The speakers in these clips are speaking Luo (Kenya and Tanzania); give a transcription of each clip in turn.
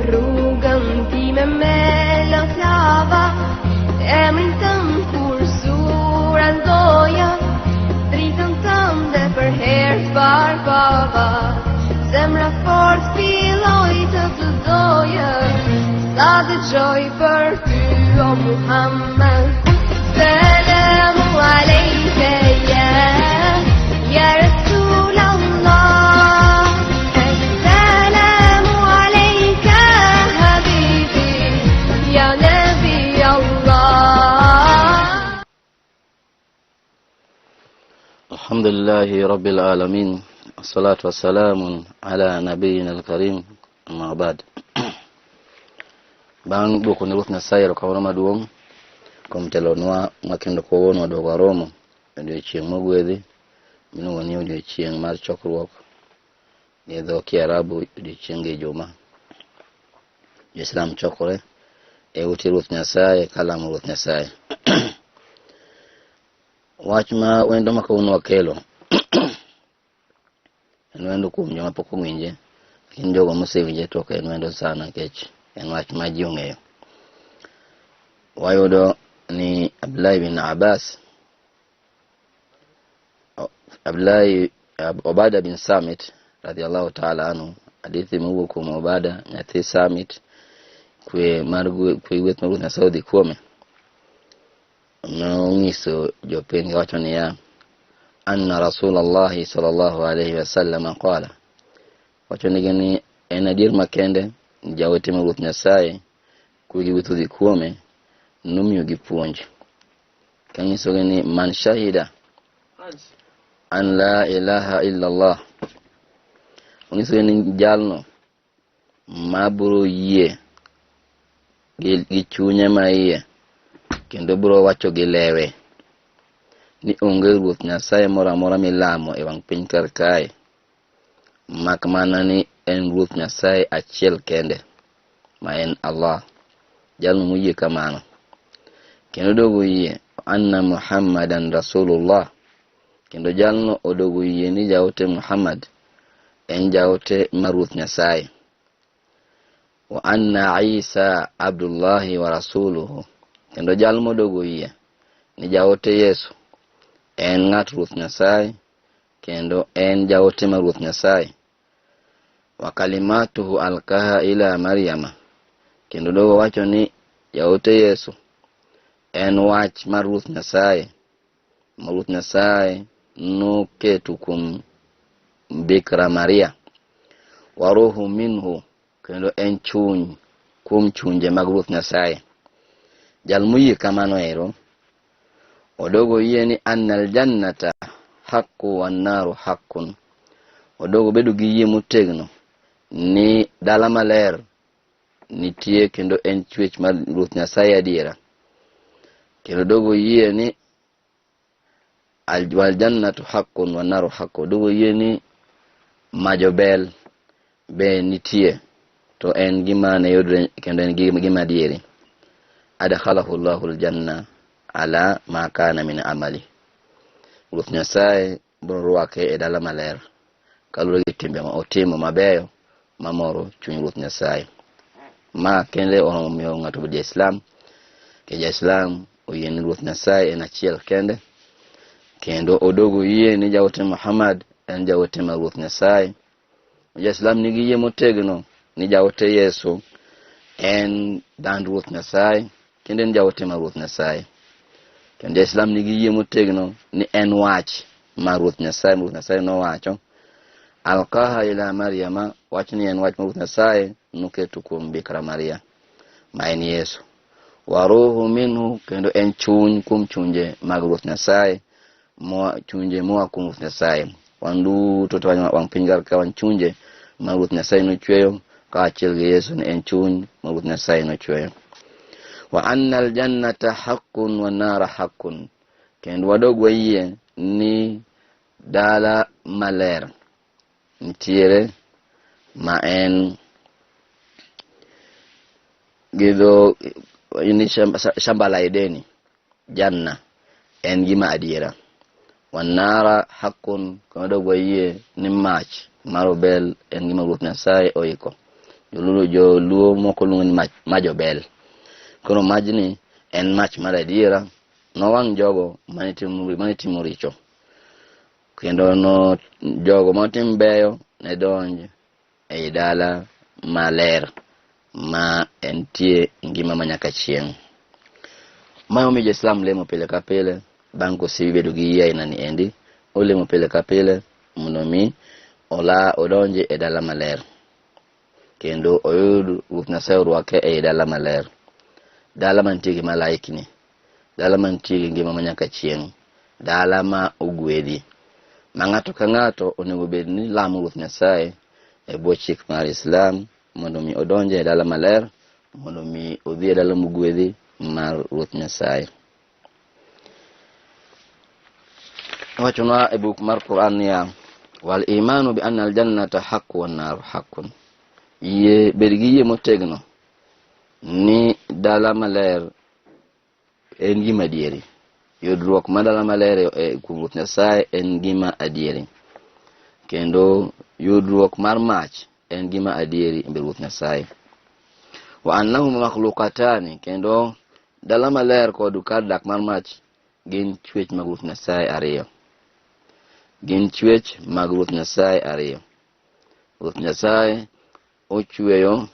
Rrugën time me lot lava, emrin tënd kur s'u randoja, dritën tënde për herë të parë pava. Zemra fort filloi të të doja, sa dëgjoj për ty o Muhammed. Selamu alejke ja Rasul Allah. Selamu alejke habibi, ja Nabi Allah. الحمد لله رب العالمين، الصلاة والسلام على نبينا الكريم، أما بعد. Bang' duoko ne Ruoth Nyasaye erokamano maduong' kuom telonwa ma kendo kawuono waduogo waromo e odiochieng' mogwedhi miluongo ni odiochieng' mar chokruok gi dho Kiarabu, odiochieng' Ijumaa. Jo-Islam chokore e ute Ruoth Nyasaye kalamo Ruoth Nyasaye. Wach ma wendo ma kawuono wakelo en wendo kuom joma pok owinje, lakini jogo mosewinje to ok en wendo sana nikech en wach ma ji ong'eyo. Wayudo ni Abdullahi bin Abbas, Abdullahi Obada bin Samit radhiallahu ta'ala anhu, hadithi mowuok kuom Obada nyathi Samit, kwe mar kwe gweth mar Ruoth Nyasaye odhi kuome, nonyiso jopiny wacho niya, anna Rasulallahi sallallahu alayhi wasallam qala, wacho nigi ni en adier makende ni jaote mar Ruoth Nyasaye, kwe gi gweth odhi kuome, nomiyogi puonj kanyisogi ni man shahida an la ilaha illa Allah, onyisogi ni jalno mabiro yie gi chunye maiye kendo biro wacho gi lewe ni onge Ruoth Nyasaye moro amora milamo e wang' piny kar kae mak mana ni en Ruoth Nyasaye achiel kende ma en Allah, jalno moyie kamano kendo odogo yie anna Muhammadan Rasulullah, kendo jalno odogo yie ni jaote Muhammad en jaote mar Ruoth Nyasaye, wa anna Isa Abdullahi wa rasuluhu, kendo jal modogo yie ni jaote Yesu en ng'at Ruoth Nyasaye kendo en jaote mar Ruoth Nyasaye, wa kalimatuhu alkaha ila Maryama, kendo dogo wacho ni jaote Yesu en wach mar Ruoth Nyasaye ma Ruoth Nyasaye noketo kuom Bikra Maria, wa ruhu minhu, kendo en chuny kuom chunje mag Ruoth Nyasaye. Jal moyie kamano ero odogo yie ni anna aljannata haqqu wannaru haqqun, odogo bedo gi yie motegno ni dala maler nitie kendo en chwech mar Ruoth Nyasaye adiera, kendo odogo yie ni waljannatu haqqun wannaru haqqun, odogo yie ni majobel be nitie to en gima ne yudre kendo en gima adieri. Adkhalahu Allahu aljanna ala ma kana min amali, Ruoth Nyasaye biro rwake e dala maler kaluwore gi timbe ma otimo mabeyo mamoro chuny Ruoth Nyasaye. Ma kende oromo miyo ng'ato obed ja-Islam, ke ja-Islam oyie ni Ruoth Nyasaye en achiel kende kendo odogo yie ni jaote Muhammad en jaote mar Ruoth Nyasaye. Ja-Islam nigi yie motegno ni jaote Yesu en dhand Ruoth Nyasaye kendo en jaote mar Ruoth Nyasaye, kendo ja-Islam nigi yie motegno ni en wach mar Ruoth Nyasaye, Ruoth Nyasaye nowacho alqaha ila Maryama, wach ni en wach mar Ruoth Nyasaye noketo kuom Bikra Maria ma en Yesu, wa ruhu minhu, kendo en chuny kuom chunje mag Ruoth Nyasaye, moa chunje moa kuom Ruoth Nyasaye. Wan duto to wang' piny kar ka wan chunje ma Ruoth Nyasaye nochweyo, kaachiel gi Yesu ne en chuny ma Ruoth Nyasaye nochweyo. Wa anna aljannata haqqun wa nara haqqun, kendo wadog wayie ni dala maler nitiere ma en gi dho ni shamba la Edeni, janna en gima adiera, wanara haqqun, kendo wadog wayie ni mach mar obel en gima Ruoth Nyasaye oiko. Joluo joluo moko luongo ni mach maj obel. Koro majni en mach mar adiera, nowang' jogo mane timo mane timo richo. Kendo no jogo mane beyo ne donj ei dala maler ma entie ngima ma nyaka chieng'. Ma omiyo jo-Islam lemo pile ka pile bang' kosebedo gi yie aina ni endi, olemo pile ka pile mondo mi ola odonji e dala maler kendo oyud Ruoth Nyasaye orwake ei dala maler, dala mantie gi malaikni, dala mantie gi ngima ma nyaka chieng', dala ma ogwedhi, ma ng'ato ka ng'ato onego bed ni lamo Ruoth Nyasaye e bwo chik mar Islam mondo mi odonj e dala maler, mondo mi odhi e dala mogwedhi mar Ruoth Nyasaye. Wachonwa e buk mar Quran niya, wal imanu bi anna aljannata haqqun wan naru haqqun. Yie bed gi yie motegno ni dala maler en gima adieri. Yudruok mar dala maler e kuom Ruoth Nyasaye en gima adieri. Kendo yudruok mar mach en gima adieri e Ruoth Nyasaye. Wa annahuma makhluqatani, kendo dala maler kod kar dak mar mach gin chwech mag Ruoth Nyasaye ariyo. Gin chwech mag Ruoth Nyasaye ariyo. Ruoth Nyasaye ochweyo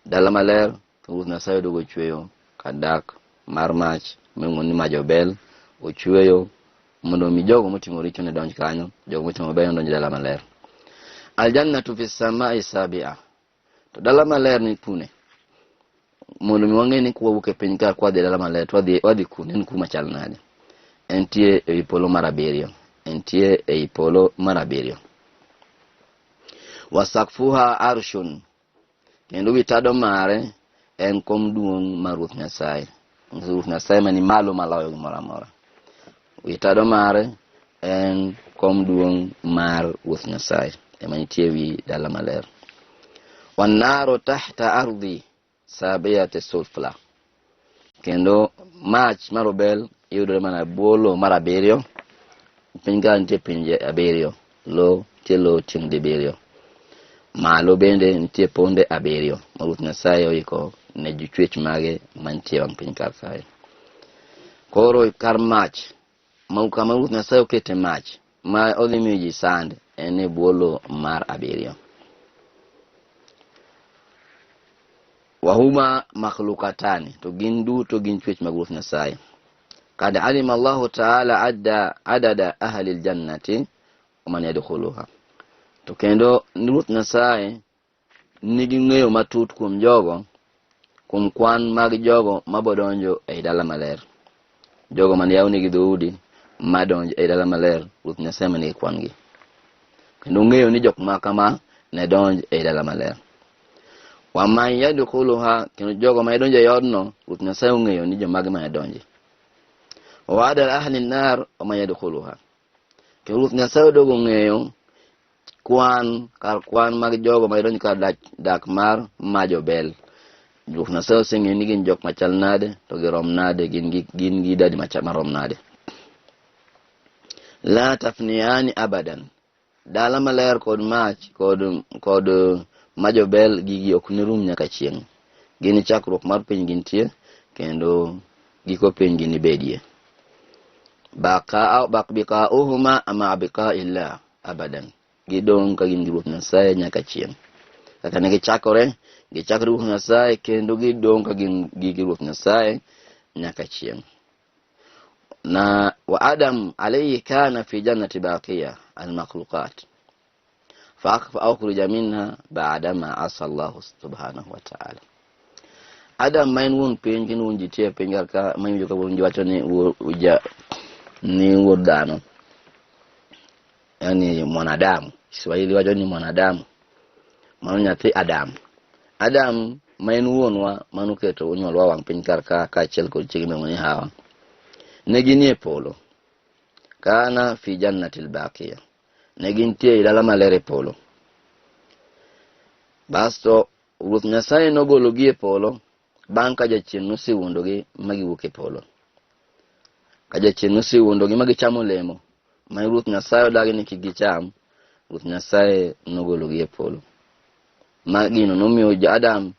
dala maler, to Ruoth Nyasaye oduogo ochweyo kar dak mar mach miluongo ni maj obel. Ochweyo mondo mi jogo motimo richo ne donj kanyo, jogo motimo mabeyo donj dala maler. Aljannatu fi samai sabia. To dala maler ni kune? Mondo mi wang'e ni kwawuok e piny ka kwadhi e dala maler to wadhi wadhi kune, en kuma chal nade? Entie ewi polo mar abiriyo. Entie ei polo mar abiriyo. Wasakfuha arshun. Kendo wi tado mare en kom duong' mar Ruoth Nyasaye. Ruoth Nyasaye mani malo maloyo gimoro amora. Wi tado mare en kom duong' mar Ruoth Nyasaye ema nitie wi dala maler. Wannaru tahta ardi sabiyati sufla. Kendo mach mar obel yudore mana e bwo lowo mar abiriyo. Piny ka nitie pinje abiriyo, lowo nitie lowo tieng' dibiriyo. Malo bende nitie ponde abiriyo ma Ruoth Nyasaye oiko ne jochwech mage mantie e wang' piny kar kae. Koro kar mach ma kama Ruoth Nyasaye okete mach ma odhi miyo ji sand en e bwo lowo mar abiriyo. Wahuma makhlukatani, to gin duto gin chwech mag Ruoth Nyasaye. Kad alima Allahu taala adda adada ahli ljannati waman yadkhuluha. To kendo Ruoth Nyasaye nigi ng'eyo matut kuom jogo, kuom kwan mag jogo mabodonjo ei dala maler. Jogo man yawnigi dhoudi madonjo ei dala maler, Ruoth Nyasaye manigi kwan gi. Kendo ng'eyo ni jok ma kama ne donj ei dala maler. Waman yadkhuluha, kendo jogo ma donjo ei odno, Ruoth Nyasaye ong'eyo ni jomage ma ne donji. Wa adada ahli nar waman yadkhuluha. Kendo Ruoth Nyasaye odogo ng'eyo kwan kar kwan mag jogo ma donjo kar dak, dak mar maj obel. Ruoth Nyasaye oseng'eyo ni gin jok machal nade, to girom nade, gin gi gin gi idadi macha- marom nade. La tafniyani abadan. Dala maler kod mach kod kod maj obel gigi ok nirum nyaka chieng'. Gin chakruok mar piny gintie kendo giko piny ginibedie. Baqa biqauhuma ma biqaillah abadan. Gidong' ka gin gi Ruoth Nyasaye nyaka chieng'. Kaka ne gichakore, gichakore Ruoth Nyasaye kendo gidong' ka gin gi Ruoth Nyasaye nyaka chieng'. Na wa Adam alayhi kana fi jannati baqiya al-makhluqat. Fa akhrija minha ba'dama asa Allah subhanahu wa ta'ala. Adam ma en wuon piny kendo wuon ji tie e piny kar ka ma iwinjo ka wuon ji wacho ni ja ni wuod dhano. Yani mwanadamu. Kiswahili wacho ni mwanadamu. Mano nyathi Adam. Adam ma en wuonwa manoketo onyuolwa wang' piny kar ka kaachiel kod chiege miluongo ni Hawa. Ne ginie polo. Kana fi jannatil baqiya. Ne gintie e dala maler e polo. Basto Ruoth Nyasaye nogologi e polo bang' ka jachien nosewuondogi ma giwuok e polo. Ka jachien nosewuondogi ma gichamo olemo ma Ruoth Nyasaye odagi ni kik gicham, Ruoth Nyasaye nogologi e polo. Ma gino nomiyo Adam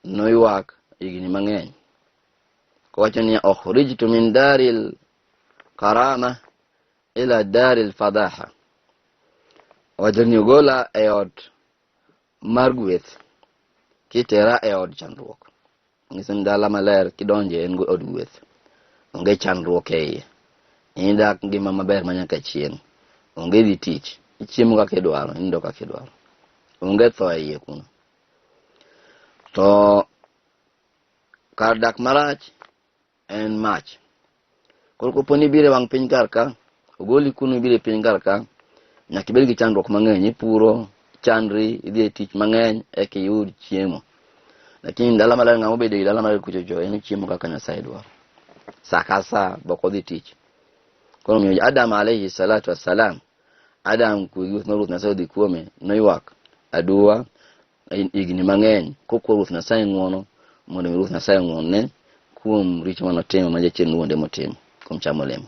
noywak higni mang'eny. Kowacho niya, ukhrijtu min daril karama ila daril fadaha. Owacho ni ogola e ot mar gweth kitera e od chandruok. Nyiso ni dala maler kidonje en od gweth. Onge chandruok e iye. Idak ngima maber ma nyaka chieng'. Onge dhi tich. Ichiemo kaka idwaro, inindo kaka idwaro. Onge tho e iye kuno. To kar dak marach en mach. Koro kopo ni ibiro e wang' piny kar ka, ogoli kuno ibiro e piny kar ka, nyaka ibed gi chandruok mang'eny. Ipuro, chandri, idhi e tich mang'eny eka iyud chiemo. Lakini dala maler ng'ama obedo e dala maler kucho cho en ochiemo kaka Nyasaye dwaro. Sa ka sa bok odhi tich. Koro omiyo Adam alayhi salatu wassalam, Adam kwe gi Ruoth Nyasaye odhi kuome, noywak aduwa higni mang'eny kokwa Ruoth Nyasaye ng'wono mondo mi Ruoth Nyasaye ong'wonne kuom richo mane otimo ma jachien nowuonde motimo kuom chamo olemo.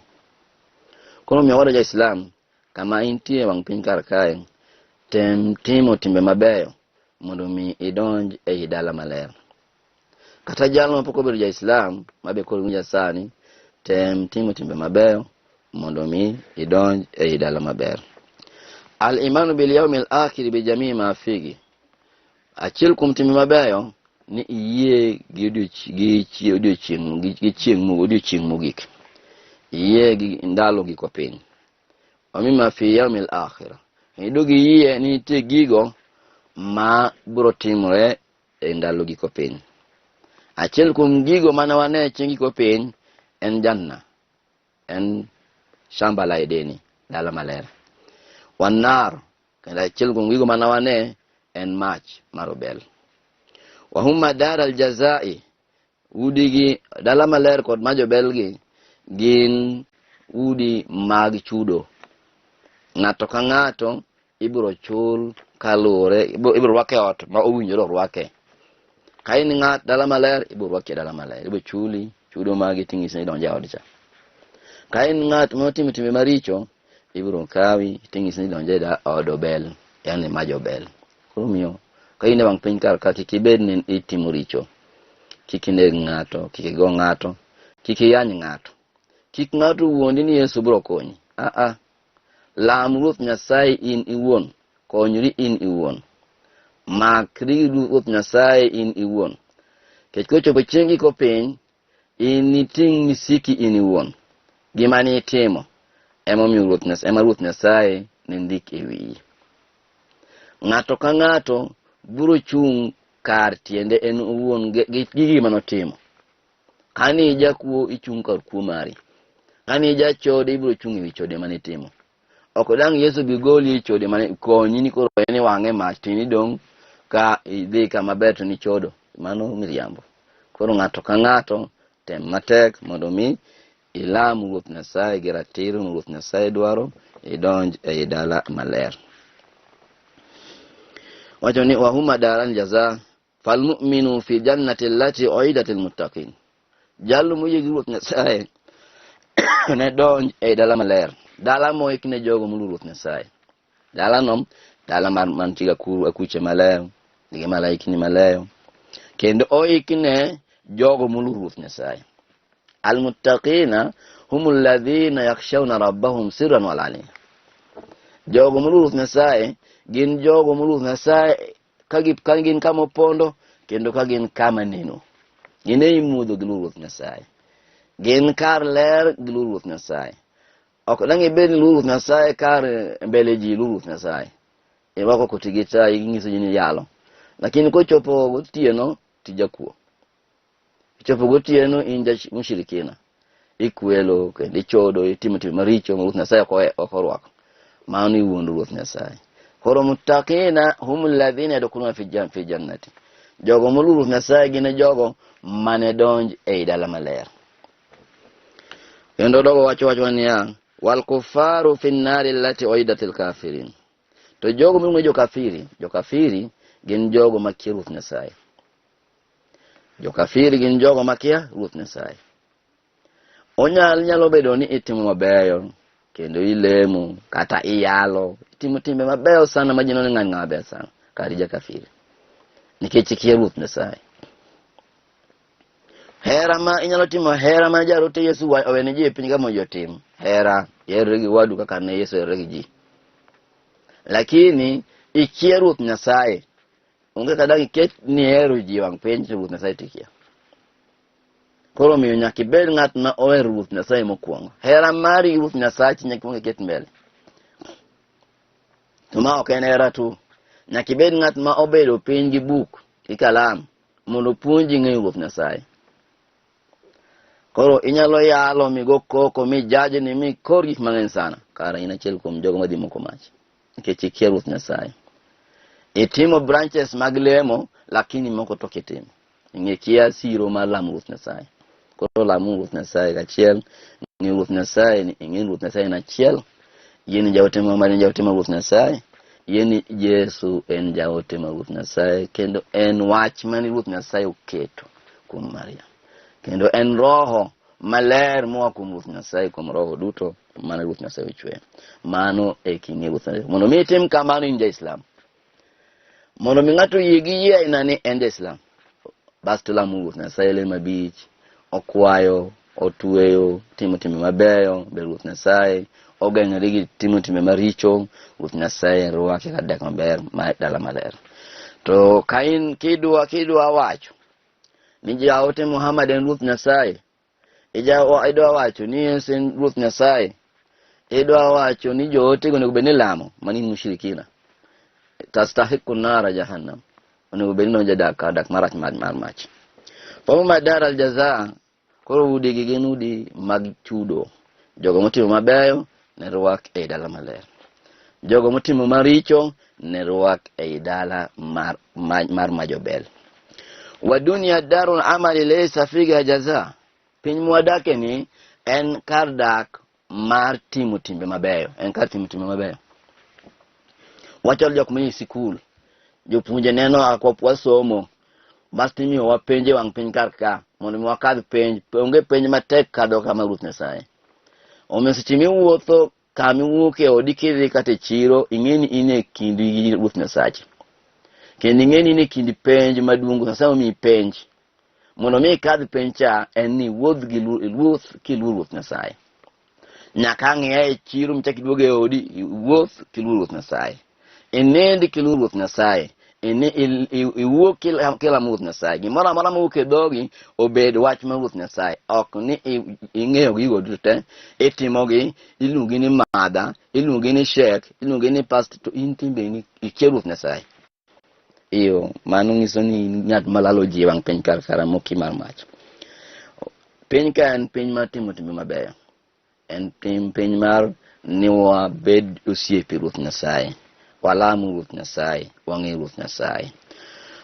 Koro omiyo owadwa ja-Islam, kama intie e wang' piny kar kae, tem timo timbe mabeyo mondo mi idonj ei dala maler. Kata jal mapok obedo ja-Islam ma be koro winja sani, tem timo timbe mabeyo mondo mi idonj ei dala maber. Al-imanu bil yawmil akhir bi jamii ma fihi. Achiel kuom timbe mabeyo ni iyie gi odiochieng' mogik. Iyie gi ndalo giko piny. Wa mimma fi yawmil akhir. Kendo giyie ni nitie gigo ma biro timore e ndalo giko piny. Achiel kuom gigo mane wane chieng' giko piny en Janna, en shamba la Edeni, dala maler. Wanar, kendo achiel kuom gigo mane wane en mach mar obel. Wahuma dar al jazai, udigi dala maler kod maj obelgi gin udi mag chudo. Ng'ato ka ng'ato ibiro chul kaluwore, ibiro rwake e ot ma owinjore orwake. Ka in ng'at dala maler, ibiro rwaki e dala maler, ibiro chuli chudo magi ting'isi ni idonjo e od cha. Ka in ng'at ma otimo timbe maricho, ibiro kawi ting'isi ni idonjo e od obel, yani maj obel. Koro omiyo ka in e wang' piny kar ka kik ibed ni itimo richo, kik ineg ng'ato, kik igo ng'ato, kik iyany ng'ato, kik ng'ato wuondi ni Yesu biro konyi. Aa, lam Ruoth Nyasaye in iwuon, konyri in iwuon. Makri gi Ruoth Nyasaye in iwuon. Kech kochopo chieng' giko piny, initing' misiki in iwuon. Gima nitimo emomiyo Ruoth Nyasaye, ema Ruoth Nyasaye ne ndik e wiyi. Ng'ato ka ng'ato biro chung' kar tiende en owuon gi gima notimo. Kane ijakuo ichung' kar kuo mari. Kane ijachode ibiro chung' ewi chode mane itimo. Ok dang' Yesu bi goli e chode mane konyi ni koro en iwang'e mach to in idong' ka idhi kama ber to nichodo. Mano miriambo. Koro ng'ato ka ng'ato tem matek mondo mi ilam Ruoth Nyasaye gi ratiro ma Ruoth Nyasaye dwaro, idonj ei dala maler. Wacho ni wahuma daran jaza falmu'minu fi jannati allati uidat lilmuttaqin. Jalo moyie gi Ruoth Nyasaye ne donj ei dala maler, dala moik ne jogo moluoro Ruoth Nyasaye. Dalano, dala mar mantie gi akuche maleyo, gi malaikni maleyo, kendo oikne jogo moluoro Ruoth Nyasaye. Almuttaqina hum alladhina yakhshawna rabbahum sirran wal alaniya. Jogo moluoro Ruoth Nyasaye gin jogo moluoro Ruoth Nyasaye ka gin kama opondo kendo ka gin kama neno. Gin ei mudho giluoro Ruoth Nyasaye. Gin kar ler giluoro Ruoth Nyasaye. Ok dang' ibed ni luoro Ruoth Nyasaye kar mbele ji iluoro Ruoth Nyasaye. Irwako koti gi tai inyiso ji ni iyalo. Lakini kochopo gotieno tijakuo. Ichopo gotieno in ja mushirikina. Ikwelo kendo ichodo itimo timbe maricho ma Ruoth Nyasaye ok orwako. Mano iwuondo Ruoth Nyasaye. Koro muttaqina hum alladhina yadkhuluna fi jannati. Jogo moluoro Ruoth Nyasaye gin e jogo mane donj ei dala maler. Kendo dogo wacho wacho niya, wal kufaru fi nnari allati uiddat lil kafirin. To jogo miluongo ni jokafiri, jokafiri gin jogo makia Ruoth Nyasaye. Jokafiri gin jogo makia Ruoth Nyasaye. Onyal nyalo bedo ni itimo mabeyo kendo ilemo kata iyalo, itimo timbe mabeyo sana ma ji neno ni ng'ani ng'ama ber sana, kar ijakafiri. Nikech ikia Ruoth Nyasaye. Hera ma inyalo timo hera ma jarote Yesu owene ji e piny ka mondo otim. Hera, iherri gi wadu kaka ne Yesu oherore gi ji. Lakini ikia Ruoth Nyasaye. Onge kata dang' iket ni ihero ji e wang' piny to Ruoth Nyasaye to ikia. Koro omiyo nyaka ibed ng'at ma ohero Ruoth Nyasaye mokwongo. Hera mari gi Ruoth Nyasachi nyaka ikwong iket mbele. To ma ok en hera tu. Nyaka ibed ng'at ma obedo piny gi buk gi kalam mondo opuonji ng'eyo Ruoth Nyasaye. Koro inyalo yalo migo koko mi jajni mi kor gik mang'eny sana. Kara in achiel kuom jogo madhi moko mach. Nikech ikia Ruoth Nyasaye. Itimo branches mag lemo lakini moko to ok itimo. Ing'e kia siro mar lamo Ruoth Nyasaye. Koro lamo Ruoth Nyasaye kachiel, ng'e Ruoth Nyasaye ni ing'e Ruoth Nyasaye en achiel. Yie ni jaote Muhammad en jaote mar Ruoth Nyasaye. Yie ni Yesu en jaote mar Ruoth Nyasaye kendo en wach mane Ruoth Nyasaye oketo kuom Maria. Kendo en roho maler moa kuom Ruoth Nyasaye kuom roho duto mane Ruoth Nyasaye ochweyo. Mano e king'e Ruoth Nyasaye. Mondo mi itim kamano in ja-Islam. Mondo mi ng'ato oyie gi yie aina ni en ja-Islam. Bas to lamo Ruoth Nyasaye lemo abich, okwayo, otweyo, timo timbe mabeyo ber Ruoth Nyasaye, ogeng'ore gi timo timbe maricho, Ruoth Nyasaye rwake kar dak maber ma dala maler. To ka in kidwa kidwa wacho ni jaote Muhammad en Ruoth Nyasaye, idwa wacho ni Yesu en Ruoth Nyasaye, idwa wacho ni jootego onego bed ni lamo, mano in mushrikina. Tastahiku nara jahannam. Onego bed ni donjo dak kar dak marach mar mar mach. Fahuma dar al jazaa, koro udi gi gin udi mag chudo. Jogo motimo mabeyo ne rwak ei dala maler. Jogo motimo maricho ne rwak ei dala mar, mar, mar majobel. Wa dunia darul amali laysa fiha jaza. Piny mwadake ni en kar dak mar timo timbe mabeyo. En kar timo timbe mabeyo. Wachalo jok manie sikul. Jopuonje neno akwa wasomo. Bas timiyowa penj e wang' piny kar ka mondo mi wakadh penj. Onge penj matek kadho kama Ruoth Nyasaye. Omiyo seche miwuotho kama iwuok e odi kidhi kata e chiro, ing'e ni in e kindi gi Ruoth Nyasachi. Kendo ing'e ni in e kind penj maduong', Nyasaye omiyi penj. Mondo mi ikadh penj cha en ni iwuoth gi iwuoth kiluwo Ruoth Nyasaye. Nyaka ang' ia e chiro michak iduog e odi, iwuoth kiluwo Ruoth Nyasaye. Inind kiluwo Ruoth Nyasaye. Iwuo kilamo Ruoth Nyasaye. Gimoro amora mawuok e dhogi obed wach mar Ruoth Nyasaye. Ok ni ing'eyo gigo duto te, itimogi, iluongi ni madha, iluongi ni shek, iluongi ni past, to in timbeni ikia Ruoth Nyasaye. Iyo, mano nyiso ni in ng'at malalo ji e wang' piny kar kara moki mar mach. Piny ka en piny mar timo timbe mabeyo. En piny, piny mar ni wabed osiepe Ruoth Nyasaye. Walam Ruoth Nyasaye, wang'e Ruoth Nyasaye.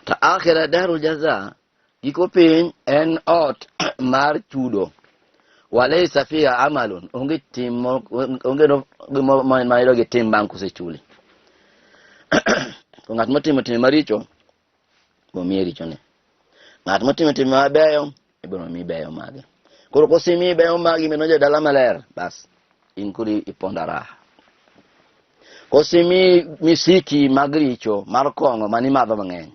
To akhira darul jaza, giko piny en ot mar chudo. Walaysa fiha amalun, onge tim onge no gimoro ma idog itim bang' kosechuli. To ng'at motimo timbe maricho, omiye richone. Ng'at motimo timbe mabeyo, ibiro mi beyo mage. Koro kosemiyi beyo magi midonjo e dala maler, bas in koro ipondo raha. Kosemiyi misiki mag richo, mar kong'o mane imadho mang'eny,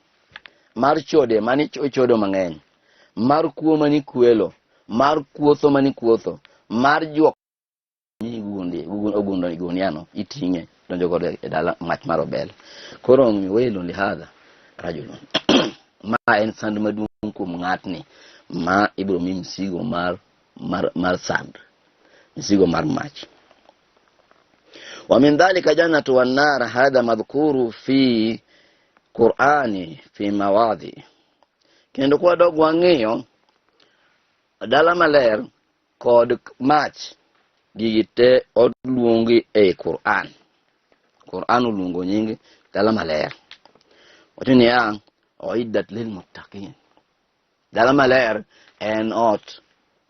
mar chode mane ichodo mang'eny, mar kuo mane ikwelo, mar kuotho mane ikuotho, mar juok mi gundi ogundo guniano iting'e donjo godo e dala mach mar obel. Koro omiyo wailun lihadha rajulun. Ma en sand maduong' kuom ng'atni ma ibiro mi msigo mar mar mar sand, msigo mar mach. Wa min dhalika jannatu wan nar hadha madhkuru fi Qur'ani fi mawadhi. Kendo kwadog wang'iyo dala maler kod mach gigi te oluongi ei Qur'an. Qur'an oluongo nying dala maler. Wacho niya, oiddat lil muttaqin. Dala maler en ot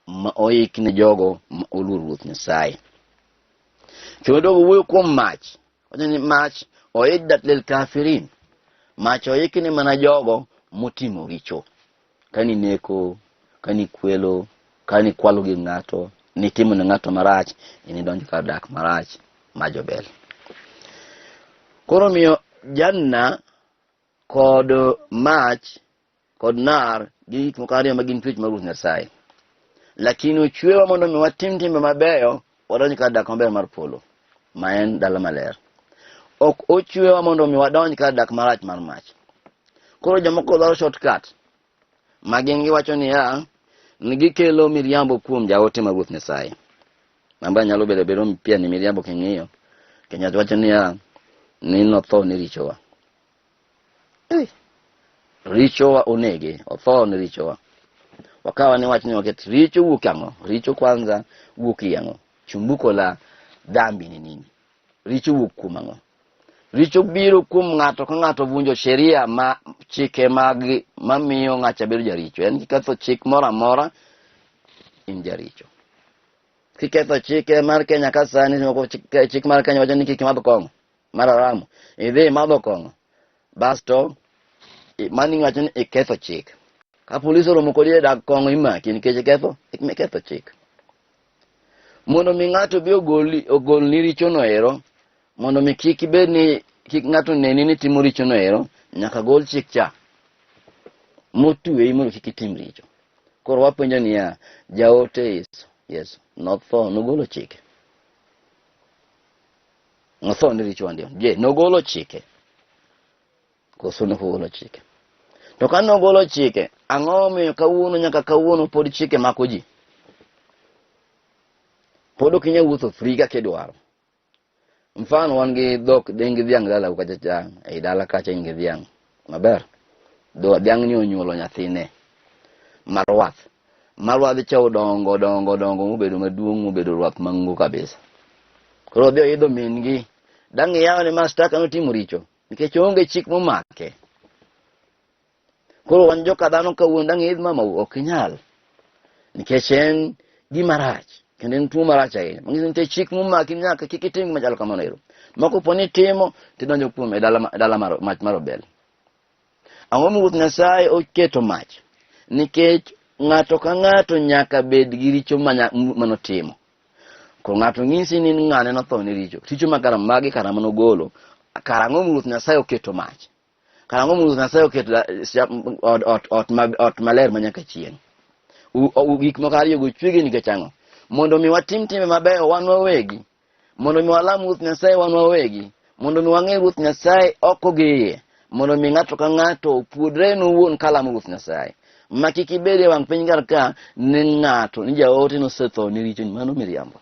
ma oik ne jogo ma oluoro Ruoth Nyasaye. Kendo dogo wuoyo kuom mach. Wacho ni mach oiddat lil kafirin. Mach oik ne mana jogo motimo richo. Kani neko, kani kwelo, kani kwalo gi ng'ato, nitimo ne ng'ato marach, inidonj kar dak marach ma jobel. Koro omiyo janna kod mach kod nar gi gik moko ariyo ma gin twech mar Ruoth Nyasaye. Lakini ochwewa mondo mi watim timbe mabeyo, wadonj kar dak maber mar polo, ma en dala maler. Ok ochwewa mondo mi wadonj kar dak marach mar mach. Koro jomoko dwaro shortcut ma gin giwacho niya ni gikelo miriambo kuom jaote mar Ruoth Nyasaye. Mamba nyalo bedo bedo pia ni miriambo king'iyo. Kenyatta wacho niya ni notho ni richowa. Eh, richowa onege, otho ni richowa. Wakawa ni wach ni waket richo wuok ang'o? Richo kwanza wuok i ang'o? Chumbuko la dhambi ni nini? Richo wuok kuom ang'o? Richo biro kuom ng'ato ka ng'ato vunjo sheria ma chike mag mamiyo ng'acha bedo jaricho. En kiketho chik moro amora in jaricho. Kiketho chike mar Kenya ka sani moko chik mar Kenya wacho ni kik imadh kong'o mar aramu. Idhi imadho kong'o. Basto mani wacho ni iketho chik. Ka polis oromo kodi e dag kong'o imaki nikech iketho chik. Mondo mi ng'ato obi ogolni richono ero, mondo mi kik ibed ni kik ng'ato neni ni timo richono ero, nyaka gol chik cha motweyi mondo kik itim richo. Koro wapenjo niya, jaote Yesu, Yesu notho nogolo chike. Notho ni richo ndio. Je, nogolo chike? Koso nogolo chike? To ka nogolo chike, ang'o momiyo kawuono nyaka kawuono pod chike mako ji? Pod ok inyal wuotho free kaka idwaro. Mfano wan gi dhok, in gi dhiang' dalau kacha cha, ei dala kacha in gi dhiang' maber. Dhiang' ni onyuolo nyathine ma rwath. Ma rwadh cha odongo dongo dongo mobedo maduong' mobedo rwath mang'ongo kabisa. Koro odhi oidho min gi. Dang' iyaw ni mastaka notimo richo nikech onge chik momake. Koro wan joka dhano kawuono dang' idh mamau ok inyal. Nikech en gima rach kendo en tuo marach ahinya. Manyiso ni nitie chik momaki nyaka kik itim gima chalo kamano ero. Ma kopo ni itimo tidonjo kuom e dala, dala mar mach mar obel. Ang'o momiyo Ruoth Nyasaye oketo mach? Nikech ng'ato ka ng'ato nyaka bed gi richo manotimo. Koro ng'ato nyisi ni ng'ane notho ni richo. Richo ma kara magi kara manogolo. Kara ang'o momiyo Ruoth Nyasaye oketo mach? Kara ang'o momiyo Ruoth Nyasaye oketo ot maler ma nyaka chieng'? Gik moko ariyogo ochwegi nikech ang'o? Mondo mi watim timbe mabeyo wan wawegi. Mondo mi walam Ruoth Nyasaye wan wawegi. Mondo mi wang'e Ruoth Nyasaye oko gi iye. Mondo mi ng'ato ka ng'ato opuodre en owuon kalamo Ruoth Nyasaye. Ma kik ibed e wang' piny kar ka ni ng'ato ni jaote nosetho ni richoni. Mano miriambo.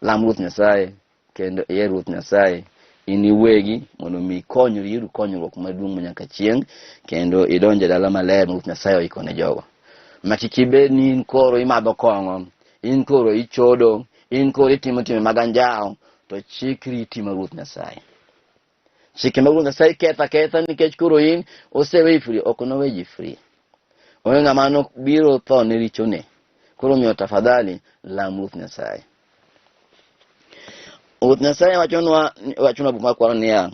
Lam Ruoth Nyasaye kendo iher Ruoth Nyasaye in iwegi mondo mi ikonyri iyud konyruok maduong' ma nyaka chieng' kendo idonj e dala maler ma Ruoth Nyasaye oiko ne jogo. Ma kik ibed ni in koro imadho kong'o, in koro ichodo, in koro itimo timbe mag anjawo, to chik riti ma Ruoth Nyasaye. Chike mag Ruoth Nyasaye ketho aketha nikech koro in oseweyi free, ok nowe ji free. Onge ng'ama no biro tho ne richone. Koro omiyo tafadhali lam Ruoth Nyasaye. Ruoth Nyasaye wachonwa wachonwa buk makwaro niya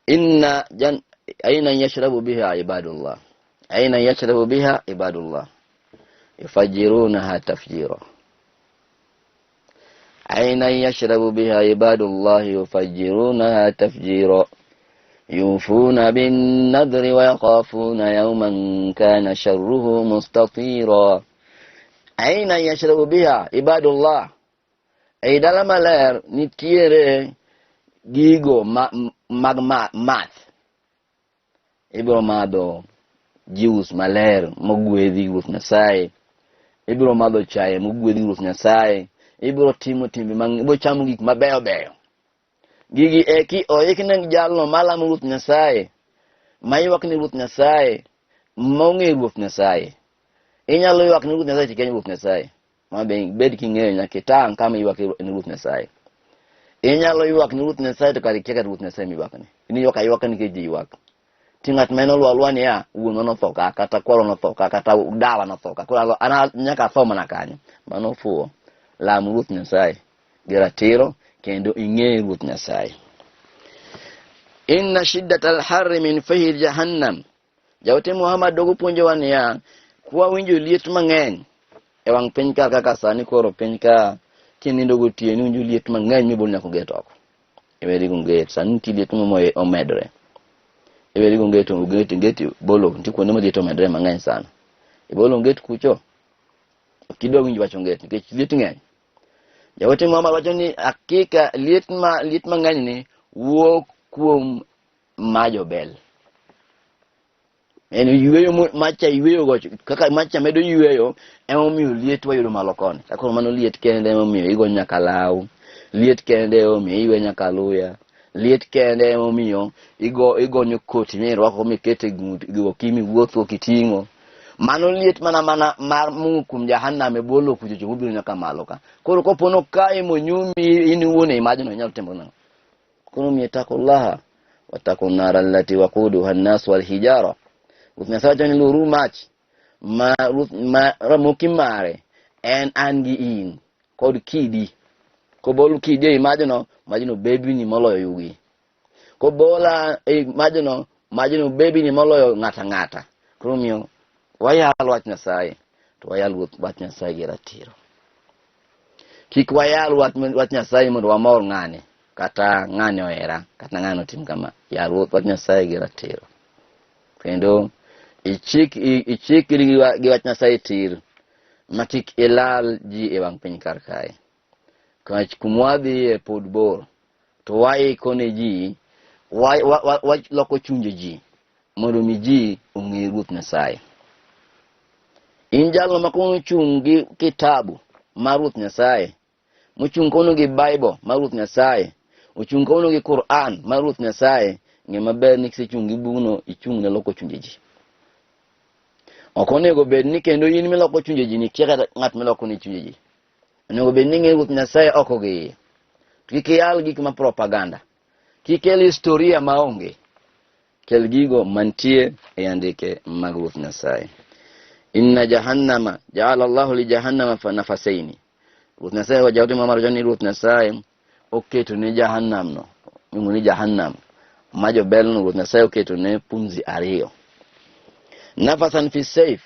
inna jan aina yashrabu biha ibadullah aina yashrabu biha ibadullah yufajirunaha tafjira aina yashrabu biha ibadullah yufajirunaha tafjira يوفون بالنذر ويخافون يوما كان شره مستطيرا aina yashrabu biha ibadullah ei dala maler nitiere gigo mag math ibiro madho juice maler mogwedhi Ruoth Nyasaye ibiro madho chae mogwedhi Ruoth Nyasaye ibiro timo timbe mang ibiro chamo gik mabeyo beyo gigi eki oik ne jalno malamo Ruoth Nyasaye maywak ne Ruoth Nyasaye mong'e Ruoth Nyasaye inyalo ywak ne Ruoth Nyasaye tikia Ruoth Nyasaye ma be bed king'eyo nyaka itang' kama ywak ne Ruoth Nyasaye inyalo ywak ne Ruoth Nyasaye to kare ikia kata Ruoth Nyasaye miywakne in iywak aywaka nikech ji ywak ti ng'at ma en olwa alwa niya wuonwa notho ka kata kwarwa notho ka kata dawa notho ka koro an nyaka atho mana kanyo mano fuwo lam Ruoth Nyasaye gi ratiro kendo ing'e Ruoth Nyasaye inna shiddat alharri min fahir jahannam Jaote Muhammad dogo puonjowa niya, kwawinjo liet mang'eny e wang' piny ka kaka sani koro piny ka kinindo gotieno iwinjo liet mang'eny mibol nyaka oget oko. Iweri gi onget, sani nitie liet moro omedore. Iweri gi onget, onget, onget bolo, nitie kuonde ma liet omedore mang'eny sana. Ibolo onget kucho, ok idwa winjo wach onget nikech liet ng'eny. Jaote Muhammad wacho ni hakika liet mang'eny ni wuok kuom majo bel. En yweyo macha yweyo go kaka macha medo yweyo emomiyo liet wayudo malo koni. Koro mano liet kende emomiyo igo nyaka law, liet kende emomiyo iywe nyaka luya, liet kende emomiyo igonyo koti mirwako mikete goki miwuotho kiting'o. Mano liet mana mana mar Mungu kuom jahannam e bwo lowo kucho cho mobiro nyaka malo ka. Koro kopo nokayi monyumi in iwuon ei majno inyalo timo nang'o? Koro omiyo ittaqullaha wattaqu nara allati waquduha an-nas wal hijara. Ruoth Nyasaye wacho ni luoro mach ma ruoth ma ramoki mare en an gi in kod kidi. Kobol kidi ei majno, majno bebni moloyo yugi. Kobola ei majno, majno bebni moloyo ng'ata ng'ata. Koro omiyo wayal wach Nyasaye to wayal wach Nyasaye gi ratiro. Kik wayal wach Nyasaye mondo wamor ng'ane kata ng'ane ohera kata ng'ane otim kama. Yal wach Nyasaye gi ratiro. Kendo ichikri gi wach Nyasaye tir ma kik ilal ji e wang' piny kar kae. Kach kumwadhiye pod bor to waiko ne ji waloko chunje ji mondo mi ji ong'e Ruoth Nyasaye. In jalno ma kono chung' gi kitabu mar Ruoth Nyasaye, mochung' kono gi Bible mar Ruoth Nyasaye, ochung' kono gi Quran mar Ruoth Nyasaye, ng'e maber ni kisechung' gi bugno ichung' ne loko chunje ji. Ok onego bed ni kendo in miloko chunje ji ni kia kata ng'at miloko ni chunje ji. Onego bed ni ing'e Ruoth Nyasaye oko gi iye. Kik iyal gik ma propaganda. Kik kel historia maonge. Kel gigo mantie e andike mag Ruoth Nyasaye. Inna jahannama ja'ala Allahu li jahannama fa nafasaini. Ruoth Nyasaye wajaote Muhammad wacho ni Ruoth Nyasaye oketo ne jahannam no, miluongo ni jahannam ma jobelno Ruoth Nyasaye oketo ne pumzi ariyo. Nafasan fi saif,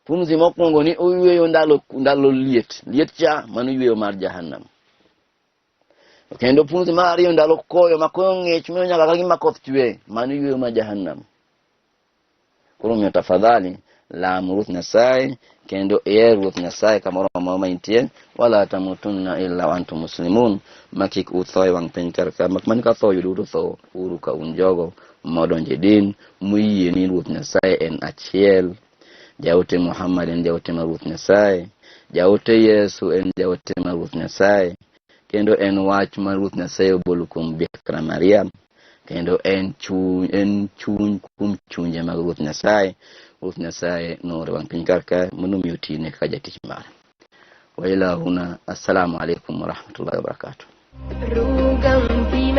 pumzi mokwongo ni oyweyo ndalo liet, liet cha mano yweyo mar jahannam. Kendo pumzi mar ariyo ndalo koyo ma koyo ng'ich miyo nyaka ka gima koth chwe, mano yweyo mar jahannam. Koro omiyo tafadhali lam Ruoth Nyasaye kendo iher Ruoth Nyasaye kamoro amora ma intie, wala tamutunna illa wa antum muslimun, ma kik utho e wang' piny kar ka, mak mana ka tho oyudo to tho uru ka un jogo modonjo e din moyie ni Ruoth Nyasaye en achiel, jaote Muhammad en jaote mar Ruoth Nyasaye, jaote Yesu en jaote mar Ruoth Nyasaye, kendo en wach mar Ruoth Nyasaye obolo kuom Bikra Mariam, kendo en chuny, en chuny kuom chunje mag Ruoth Nyasaye. Ruoth Nyasaye noore wang' piny kar ka mondo mi otine kaka jatich mare. Wa ila huna, assalamu alaikum wa rahmatullahi wa barakatuh. Ruganti